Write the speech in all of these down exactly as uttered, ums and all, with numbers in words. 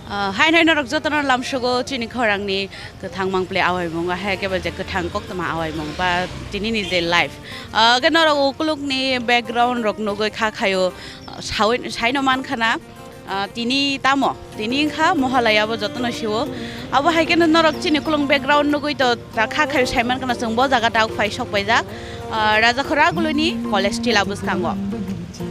Ah, hai hai norok jotono lamsogo chini khorangni kwthang mangpli awai mung, hai kebo je kwthang koktwma awai mung ba tinini je life. Ah, ke norok ukulukni background rok nugui kha khayo, ah, sawi-, saino man khana, ah, tini tamo, tini wngkha Mohalaya bo jotono siwo. Abo hai khe norok chini kulung background nugui to ta kha khayo sai man khana chwng bo jaga ta phai sok paijak, ah, Rajakhora Agulini college tila bwskango.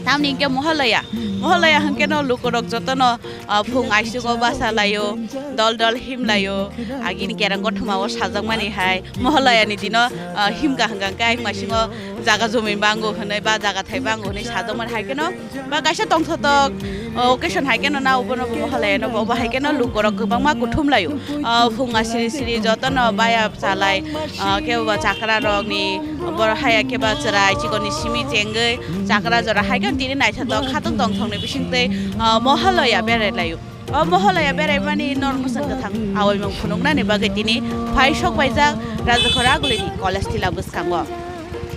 Tamni hwnkhe Mohalaya, Mohalaya hwnkhe no lukurok jotono ah, phung aisugo basa laio, dol dol him laio, agini kerang kothoma o sajakmani hai, Mohalayani dino, ah, himkha hwnkha khe ayuk maisingo jaga jumi bango hwnwi ba jaga thai bango hwnwi sajakmani hai kheno, ba kaisa tongthotok, ah, occasion hai kheno na obono bo Mohalayano bo, obo hai kheno lukurok kwbangma kuthum laio, ah, phung asiri siri jotono baya chalai, ah, kebo ba chakra rokni, borok haya khe ba chwrai chikorni simi chengwi chakra jora hai kheno tini naithotok khatung tongthokni bisingtwi, ah, Mohalaya berai laio. O Mohalaya beraimani norok mwchang kwthang awaimung phunuknani bagwi tini phai sok paijak Rajakhora Agulini college tila bwskango.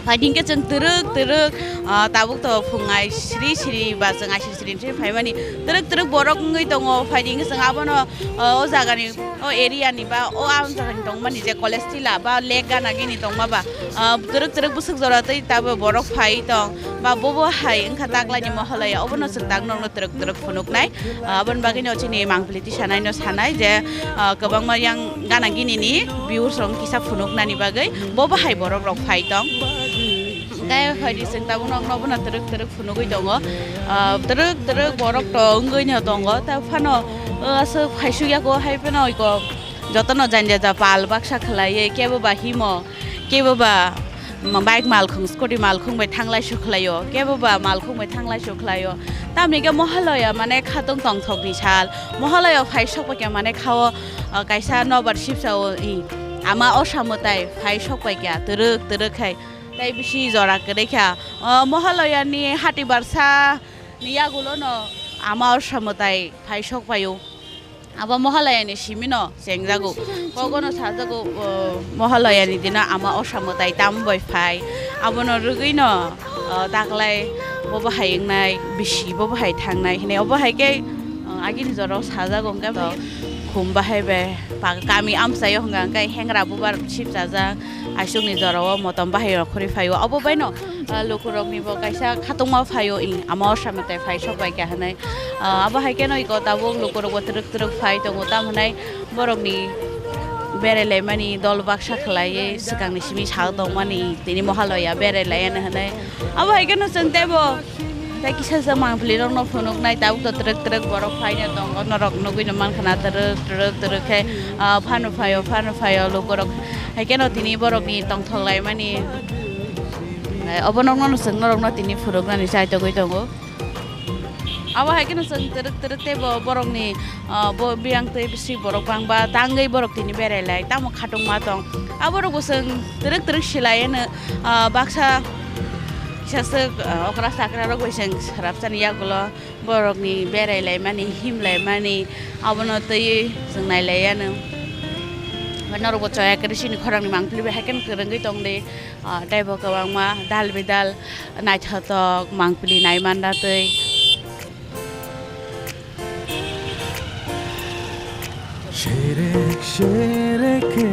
Phai hwnkhe chwng twrwk twrwk, ah, tabuk to phungai sri sri ba chwng aisir sri sri phaimani twrwk twrwk borok wngwi tongo. Phai hwnkhe chwng abono, ah, o jagani, o area ni ba o ang jagani tongmani je college tila ba lake gana gini tongma ba, ah, twrwk twrwk bwswk jora tei tabuk borok phai tong ba bobo hai wngkha taklaini Mohalaya, obono chwng tak norokno twrwk twrwk phunuknai. Ah, aboni bagwino chini mangpili tisanaino sanai je, ah, kwbangma yang gana ginini views rok kisa phunuknani bagwi bo bahai borok rok phai tong. Tei phaidi chwng tabuk nokno bono twrwk twrwk phunugwi tongo. Ah, twrwk twrwk borok to wngwino tongo. Ta phano, ah, aswk phaisuk yago hai phano iko jotono janja ja pal baksa khlaiwi kebo ba himo. Kebo ba ma-, bike malkhung, scooty malkhung bai thanglai sukhlaio, kebo ba malkhung bai thanglai sukhlaio. Tamni khe Mohalaya mane khatung tongthokni sal. Mohalaya phai sokpai khe mane khao, ah, kaisa nobar sipsa o, i, ama osa mwtai phai sokpai khe twrwk twrwk khai. Tai bisi jora kwrwi kha. Ah, Mohalaya ni hati barsa ni yagulo no ama osa mwtai phai sokpaio. Abo Mohalayani simino chengjago. Kogono sajago, o, Mohalayani dino ama osa mwtai tamo bai phai. Abono rwgwino, o, taklai bo bahai wngnai, bisi bo bahai thangnai hinwi. Obo hai khe, o, agini jorao sajago hwnkhe to khum bahai bai pa-, kami amchaio hwnkha hwnkhe hengra bubar sipchajak. Aisukni jorao motom bahai rok khuri phaio. Obo baino, ah, lukurokni bo kaisa khatungma phaio, i, ama osa mwtai phai sok bai kha hinwi. Ah, abo hai kheno iko tabuk lukurok bo twrwk twrwk phai tongo, tamo hinai borokni berai laimani dol baksa khlaiwi swkangni simi sak tongmani tini Mohalaya berai laiya hinwi. Abo hai kheno chwng teibo tei kisa sa mangpili rokno phunuknai tabuk to twrwk twrwk borok phaina tongo, norok nugwino mankha na twrwk twrwk twrwk khe, ah, phano phaio, phano phaio lukurok. Hai kheno tini borokni tongthok laimani, eh, obo nokno no chwng norokno tini phunuknani chai togwi tongo. Abo hai kheno chwng twrwk twrwk teibo borokni, ah, bo biyang tei bisi borok bangba tangwi borok tini berai lai tamo khatungma tong. Aborok bo chwng twrwk twrwk silai eno, ah, baksa kisa swk, ah, okra chakra rok bai chwng swrapsani yagulo. Borokni berai laimani, him laimani, abono twiwi chwng nai laiya nw. Omo norokbo choya kwrwi chini khorangni mangpili bai haikhe kwrwngwi tong di. Ah, tei bo kwbangma dal bidal naithotok mangpili nai manda twi. Sherek sherek khe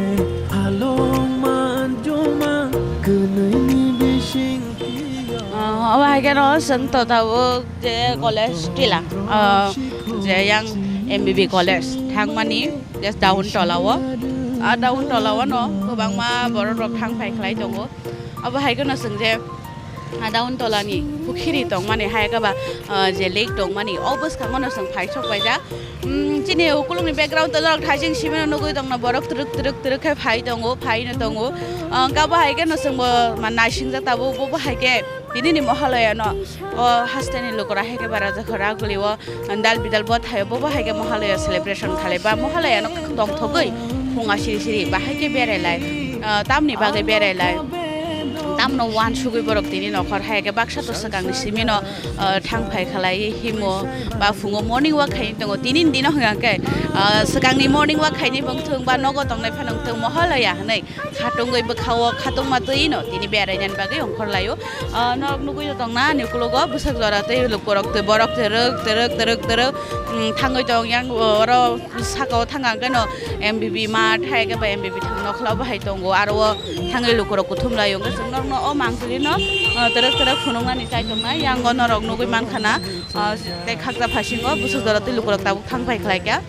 along manjuma kwnwini bising. Ah, obo hai kheno chwng to tabuk je college tila, ah, je yang M B B college thangmani je down tola o, ah, down tola o no kwbangma borok rok thang phai khlai tongo. Obo hai kheno chwng je, ah, down tola ni pukhiri tongmani hai khe ba, ah, je lake tongmani o bwskango no chwng phai sok paijak. Hmm, chini ukulukni background to norok thaising simi no nugui tongno, borok twrwk twrwk twrwk khe phai tongo, phai no tongo. Ah, hwnkhe abo hai kheno chwngbo ma-, naising jak tabuk, bo bo hai khe tini ni Mohalaya no o haste ni lukurok hai khe bara jak raguli o dal bidal bo thaio, bo bo hai khe Mohalaya celebration khalai ba Mohalaya no tongthogwi phunga siri siri ba hai khe berai lai, ah, tamni bagwi berai lai. Tamno uansugwi borok tini nokhor hai khe baksa to swkangni simino, ah, thang phai khalai himo ba phungo morning walk khai tongo. Tini ni dino hwnkha khe, ah, swkangni morning walk khaini bwngthwng ba nogo tongnai phano wngthwng Mohalaya hwnwi khatungwi bwkhao khatungma twi no tini berainani bagwi ongkhor laio. Ah, norok nugwi tongna ani ukulogo bwsak jora tei lukurok tei borok twrwk twrwk twrwk twrwk, mm, thangwi tong yang oro. Saka o thang ang khe no M B B math hai khe ba M B B thang nokhla bo hai tongo, aro o thangwi lukurok kuthum lai o hwnkhe chwng norokno o mangpili no, ah, twrwk twrwk phunuknani chai tongnai. Yang o norok nugwi mankha na, ah, tei khaksa phasingo bwswk jora tei lukurok tabuk thang phai khlai kha.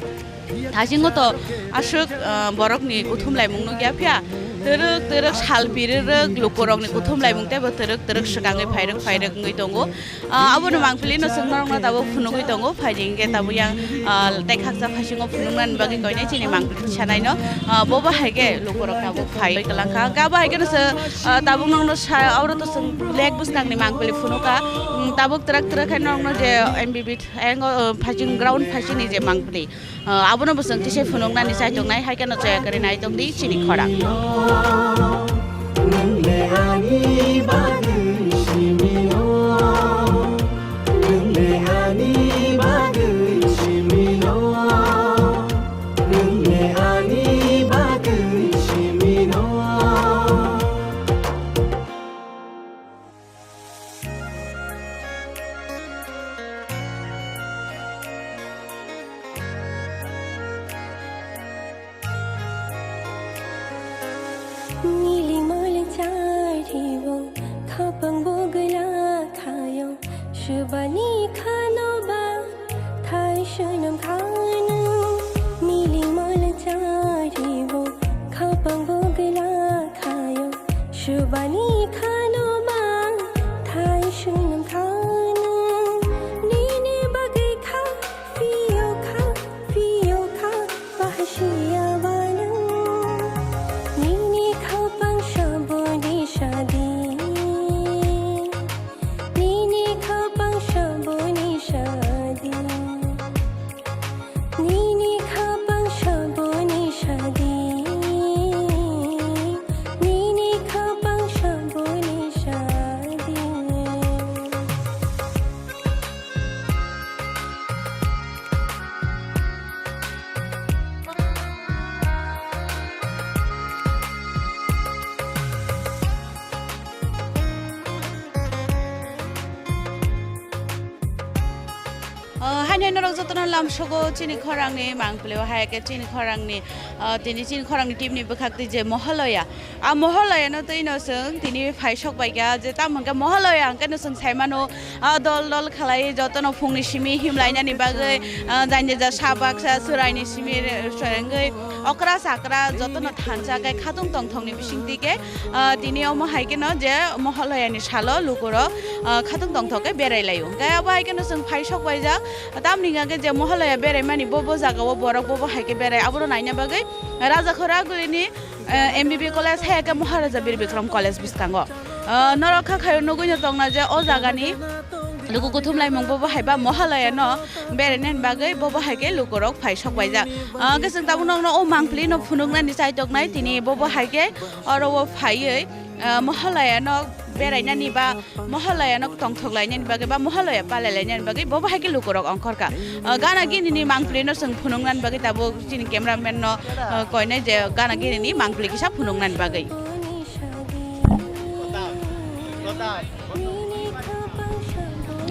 Thasingo to aswk, ah, borokni kuthum laimung nukya phiya twrwk twrwk sal pirwk lukurokni kuthum laimung teibo twrwk twrwk swkangwi phairwk phairwk wngwi tongo. Ah, abono mangpili no chwng norokno tabuk phunugwi tongo, phaidi hwnkhe tabuk yang, ah, tei khaksa phasingo phunuknani bagwi koinai chini mangpili sanai no, ah, bobo hai khe lukurok tabuk phai kwlangkha. Hwnkhe abo hai kheno se, ah, tabuk nokno sa, oro to chwng lake bwskangni mangpili phunukha. Mm, tabuk twrak twrak khe norokno je M B B th-, engo, ah, phasing ground phasingni je mangpili. Ah, abono bo chwng kisa phunuknani chai tongnai, hai kheno chaya kwrwi nai tong di chini khorang. Nili mole chari bo khapang bogla khayo, shubani khano ba thai shunam khano. Nili mole chari bo khapang bogla khayo, shubani khano ba thai shunam khano. Nini bagwi kha, phiyo kha, phiyo kha, bahashiya wanang. Nini khapang shaboni shadi. Nini khapang shaboni shadi. Nini khapang shaboni shadi. Nini khapang shaboni shadi. O, haino norok jotono lamsogo chini khorangni mangpili o hai khe chini khorangni, o, tini chini khorangni team ni bwkhak twi je Mohalaya. A Mohalayano twi no chwng tini phai sok bai kha, je tamo hwnkhe Mohalaya hwnkhe no chwng sai mano, a dol dol khalai jotono phungni simi him lainani bagwi, a, jani ja sa baksa chwraini simi re-, swrwngwi okra chakra jotono thansa khe khatung tongthokni bisingtwi khe, a, tini omo hai kheno je Mohalayani salo lukurok, a, khatung tongthok khe berai laio. Hwnkhe abo hai kheno chwng phai sok bai jak, tamni hwnkhe je Mohalaya berai mani bo bo jaga o borok bo bo hai khe berai abono naina bagwi Rajakhora gulini eh, M B B college hai khe Maharaja Bir Bikram college bwskango. Eh, norok kha khayo nugwi no tongna je o jagani luku kuthum laimung bo bo hai ba Mohalayano berainani bagwi bo bo hai khe lukurok phai sok bai jak. Eh, hwnkhe chwng tabuk nokno o mangpili no phunuknani chai toknai tini bo bo hai khe oro o phaiwi, eh, Mohalayano berainani ba Mohalayano tongthok lainani bagwi ba Mohalaya palai lainani bagwi bo bo hai khe lukurok ongkhor kha. Ah, gana gini ni mangpili no chwng phunuknani bagwi tabuk chini cameraman no, ah, koinai je gana gini ni mangpili kisa phunuknani bagwi.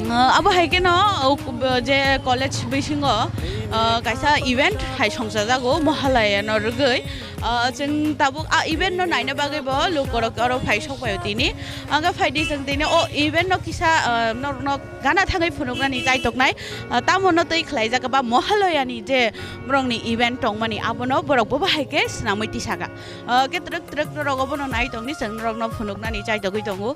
Ah, abo hai kheno, ah, je college bisingo, ah, kaisa event hai songchajago Mohalayano rwgwi. Ah, chwng tabuk a event no naina bagwi bo lukurok oro phai sok bai tini. Ang khe phaidi chwng tini o event no kisa, ah, norokno gana thangwi phunuknani chai toknai. Ah, tamo no twi khlaijak ba Mohalayani je borokni event tongmani abono borok bo bahai khe swnamwi tisaka. Ah, khe twrwk twrwk norok obono nai tongni chwng norokno phunuknani chai togwi tongo.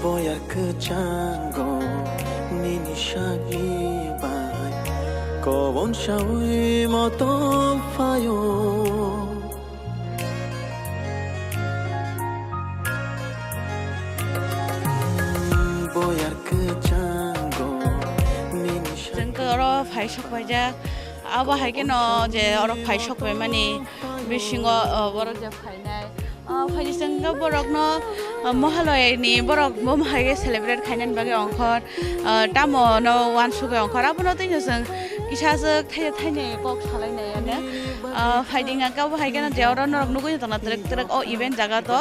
Boyar kwchango nini sakni bai kobon sawi motom phaio. Sok paijak. Abo hai kheno je oro phai sok paimani bisingo, o, borok je phainai. O, phaini sengkhe borokno, o, Mohalaya ni borok bo hai khe celebrate khainani bagwi ongkhor, o, tamo no uansugwi ongkhor. Abono twi chwng kisa swk thai-, thaini kok salainai ano. O, phaidi hwnkhe abo hai kheno je oro norok nugwi tongna twrwk twrwk o event jaga to.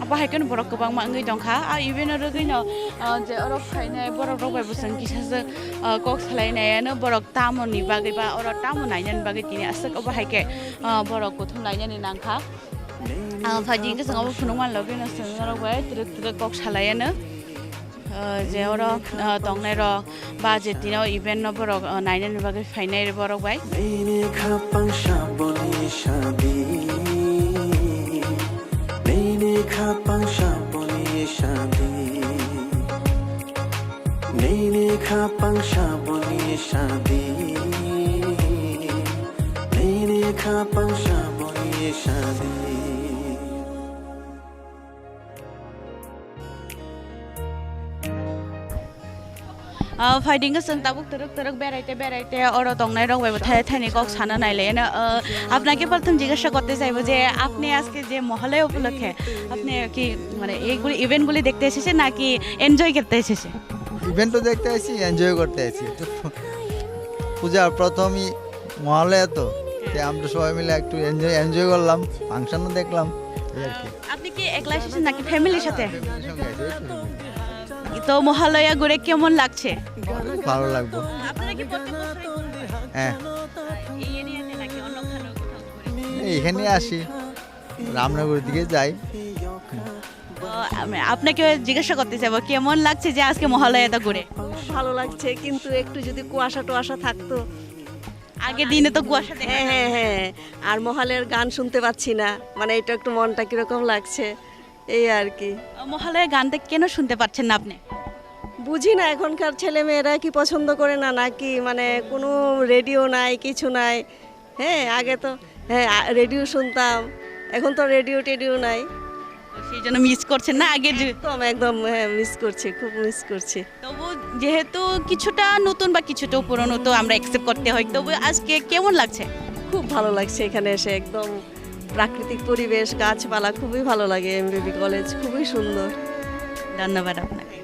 Abo hai kheno borok kwbangma wngwi tongkha. A event o rwgwino, o, je oro phainai borok rok bai bo chwng kisa swk, o, kok salainai ano borok. Tamoni bagwi ba oro tamo nainani bagwi tini aswk obo hai khe, ah, borok kuthum lainani nangkha. Ah, phaidi hwnkhe chwng obo phunukmani logino chwng norok bai twrwk twrwk kok salaiano. Ah, je oro, ah, tongnairok ba je tini o event no borok, ah, nainani bagwi phainai borok bai. Nini khapang saboni sadi. Nini khapang saboni sadi. Nini khapang saboni sadi. Nini khapang saboni sadi. Ah, phaidi hwnkhe chwng tabuk twrwk twrwk beraite beraite oro tongnairok bai bo thai thaini kok sana nailaiano. Ah, আপনাকে প্রথম জিজ্ঞাসা করতে চাইবো যে আপনি আজকে যে মহালয়া উপলক্ষে আপনি কি মানে এইগুলি ইভেন্টগুলি দেখতে এসেছেন নাকি এনজয় করতে এসেছেন? ইভেন্ট তো দেখতে আসি, এনজয় করতে আসি। তো পূজার প্রথমই মহালয়া তো, তো আমরা সবাই মিলে একটু এনজয়, এনজয় করলাম, ফাংশনও দেখলাম, এই আর কি। আপনি কি একলা এসেছেন নাকি ফ্যামিলির সাথে? ফ্যামিলির সঙ্গে আসি, এই তো ফ্যামিলি। তো মহালয়া ঘুরে কেমন লাগছে? ভালো লাগবো। আপনারা কি প্রত্যেক বছরই ঘুরতে আসেন? হ্যাঁ। এই এরিয়াতে নাকি অন্যখানে কোথাও ঘুরে? এই এখানে আসি, রামনগরের দিকে যাই। তো আমি আপনাকে জিজ্ঞাসা করতে চাইবো, কেমন লাগছে যে আজকে মহালয়াটা ঘুরে? খুব ভালো লাগছে, কিন্তু একটু যদি কুয়াশা টুয়াশা থাকতো। আগের দিনে তো কুয়াশা দেখা হ্যাঁ, যায়। হ্যাঁ, হ্যাঁ। আর মহালয়ার গান শুনতে পাচ্ছি না, মানে এটা একটু মনটা কিরকম লাগছে, এই আর কি। মহালয়ার গানটা কেন শুনতে পাচ্ছেন না আপনি? বুঝি না এখনকার ছেলে মেয়েরা কি পছন্দ করে না নাকি, মানে কোনো রেডিও নাই, কিছু নাই। হ্যাঁ, আগে তো, হ্যাঁ, আ, রেডিও শুনতাম, এখন তো রেডিও টেডিও নাই। তো সেই জন্য মিস করছেন না আগের যে? একদম, একদম, হ্যাঁ, মিস করছি, খুব মিস করছি। তবু যেহেতু কিছুটা নতুন বা কিছুটা পুরনো, তো আমরা অ্যাকসেপ্ট করতে হয়। তবু আজকে কেমন লাগছে? খুব ভালো লাগছে এখানে এসে, একদম প্রাকৃতিক পরিবেশ, গাছপালা, খুবই ভালো লাগে। এমবিবি কলেজ খুবই সুন্দর। ধন্যবাদ আপনাকে।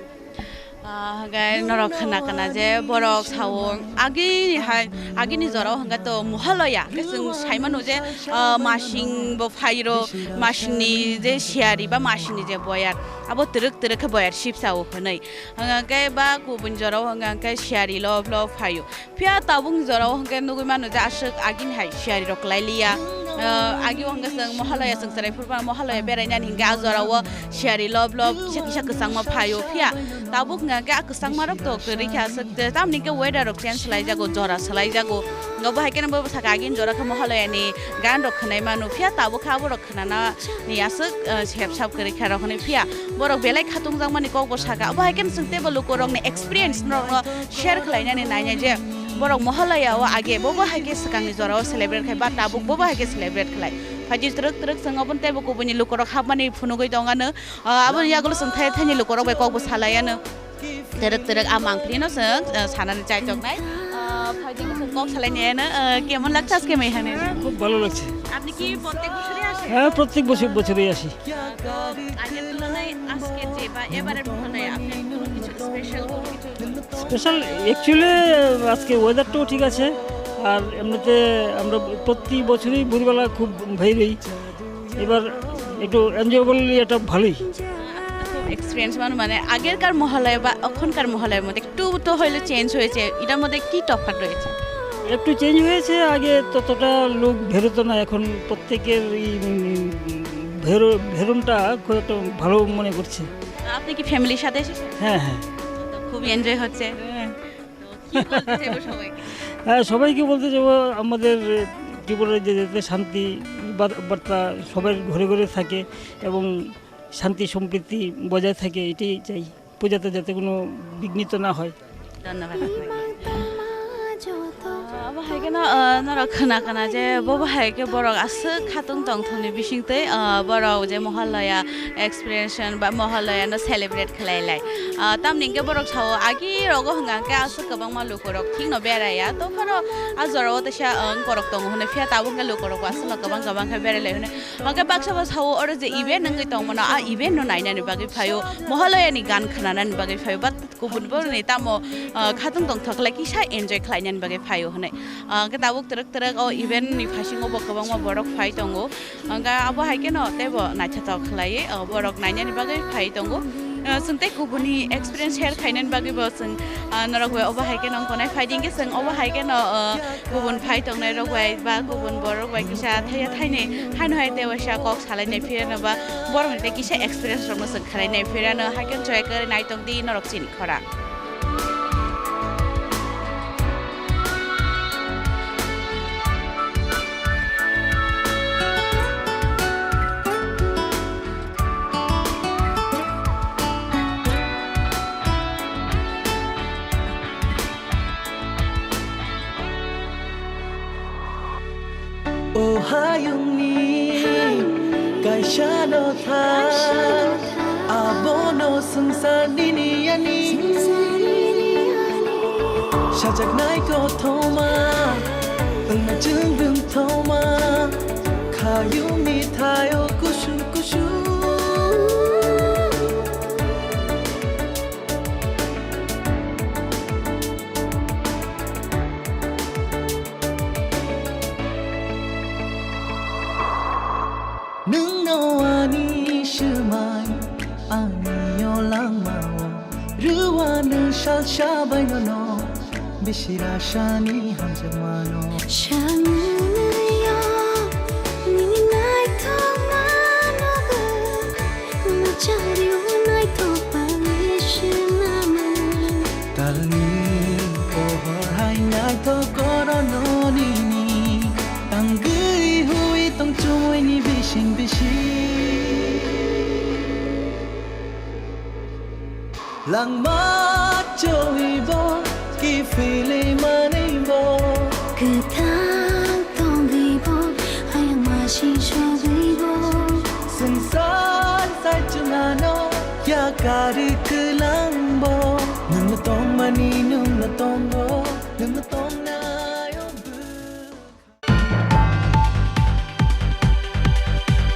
Ah, hwnkhe norok khna khna je borok sao, agini hai, agini jorao hwnkhe to Mohalaya, chwng saimano je, ah, masing bo phairo, masingni je siyari ba masingni je boyar, abo twrwk twrwk khe boyar sip sao hwnwi. Hwnkhe ba kubun jorao hwnkhe siyari lob lob phaio. Phiya tabuk ni jorao hwnkhe nugwi mano je aswk agini hai siyari rok kwlai liya. Ah, agi o hwnkhe chwng Mohalaya chwng chwrai phuru phano Mohalaya berainani hwnkhe a jorao siyari lob lob kisa kisa kwchangma phaio. Phiya tabuk hwnkhe a kwchangma rok to kwrwi khe aswk je tamni hwnkhe weather rok change swlai jago, jora swlai jago. Bo hai kheno bo saka agini jora khe Mohalaya ni gan rok khwnai mano. Phiya tabuk khe abo rok khnana ni aswk, ah, sep sap kwrwi kha rok hwnwi phiya borok belai khatung jakmani kok bo saka. Abo hai kheno chwng teibo luku rokni experience norokno share khlainani nainai je borok Mohalaya o age bobo hai khe swkangni jorao celebrate khai ba tabuk bobo hai khe celebrate khlai. Phaidi twrwk twrwk chwng obo teibo kubuni luku rok hapmani phunugwi tongano. Ah, aboni yagulo chwng thai thaini luku rok bai kok bo salaiano. Terek terek a mangpili no chwng, eh, sanani chai choknai. Ah, phaidi no chwng kok salai ni ano, eh, kemon lakcha aske mai hane? খুব ভালো লাগছে। আপনি কি প্রত্যেক বছরই আসেন? হ্যাঁ, প্রত্যেক বছর, বছরই আসি। তো আগের তুলনায় আজকে যে বা এবারের তুলনায় আপনার কোনো কিছু স্পেশাল কোনো কিছু? স্পেশাল অ্যাকচুয়ালি আজকে ওয়েদারটাও ঠিক আছে, আর এমনিতে আমরা প্রতি বছরই ভোরবেলা খুব ভিড় হই। এবার একটু এনজয়েবল এটা ভালোই। আপনার তো খুব এক্সপিরিয়েন্স মানুষ, মানে আগেরকার মহালয়া বা এখনকার মহালয়ার মধ্যে একটু তো হইলে চেঞ্জ হয়েছে, এটার মধ্যে কি তফাৎ রয়েছে? একটু চেঞ্জ হয়েছে, আগে ততটা লোক বেরোতো না, এখন প্রত্যেকের এই, উম, বেরো-, বেরোনটা খুব একটা ভালো মনে করছে। আপনি কি ফ্যামিলির সাথে এসেছেন? হ্যাঁ, হ্যাঁ। তো খুব এনজয় হচ্ছে। হ্যাঁ। তো কি বলতে চাইবো সবাইকে? হ্যাঁ, সবাইকে বলতে চাইবো আমাদের ত্রিপুরার যে যাতে শান্তি বা-, বার্তা সবার ঘরে ঘরে থাকে এবং শান্তি সম্প্রীতি বজায় থাকে, এটাই চাই। পূজাতে যাতে কোনো বিঘ্নিত না হয়। ধন্যবাদ আপনাকে। আহ, abo hai kheno Ah, norok khna khna je bo bahai khe borok aswk khatung tongthokni bisingtwi, ah, borok je Mohalaya expression ba Mohalaya no celebrate khlai lai. Ah, tamni hwnkhe borok sao agi rogo hwnka hwnkhe aswk kwbangma lukurok thikno beraiya. Tophano a jorao teisa, ah, wngkorok tongo hwnwi phiya tabuk hwnkhe lukurok bo aswkno kwbang kwbang khe berai lai hwnwi. Hwnkhe baksa bo sao oro je event wngwi tongmano, a event no nainani bagwi phaio, Mohalayani gan khnanani bagwi phaio, but kubun boroni tamo, ah, khatung tongthok khlai kisa enjoy khlainani bagwi phaio hwnwi. Ah, hwnkhe tabuk twrwk twrwk o event ni phasingo bo kwbangma borok phai tongo. Hwnkhe abo hai kheno teibo naithothok khlaiwi, ah, borok nainani bagwi phai tongo. Ah, chwng tei kubuni experience share khainani bagwi bo chwng, ah, norok bai obo hai kheno wngkha nai phai di hwnkhe chwng obo hai kheno, ah, kubun phai tongnai rok bai ba kubun borok bai kisa thaiya thainwi haino hai tei waisa kok salainai phirano ba borokni tei kisa experience rokno chwng khwlainai phirano hai kheno chwng khe naitong di norok chini khorang. O hayungni kaisa notha, abono swngchar nini ani. Sajaknai kothoma, wngna chwng rwngthoma, khayungni thaio kusu kusu. Nwngno ani swmai, ani o langmao, rwani salsa baino no, bisirasani hamjakmano. Sangnwyo, nini naithok mano gw, Mwchari unaithok pangwi swnamwi. Talni pohor hai naithok oro nonini. Tangwi hui tong chumuini bising bising. Langma choi bo, kiphilwi manwi bo. Kwthang tongwi bo, ayang masing sogwi bo. Swngchar sai chwngno yakarwi kwlang bo. Nwngno tongmani nwngno tongo, nwngno tong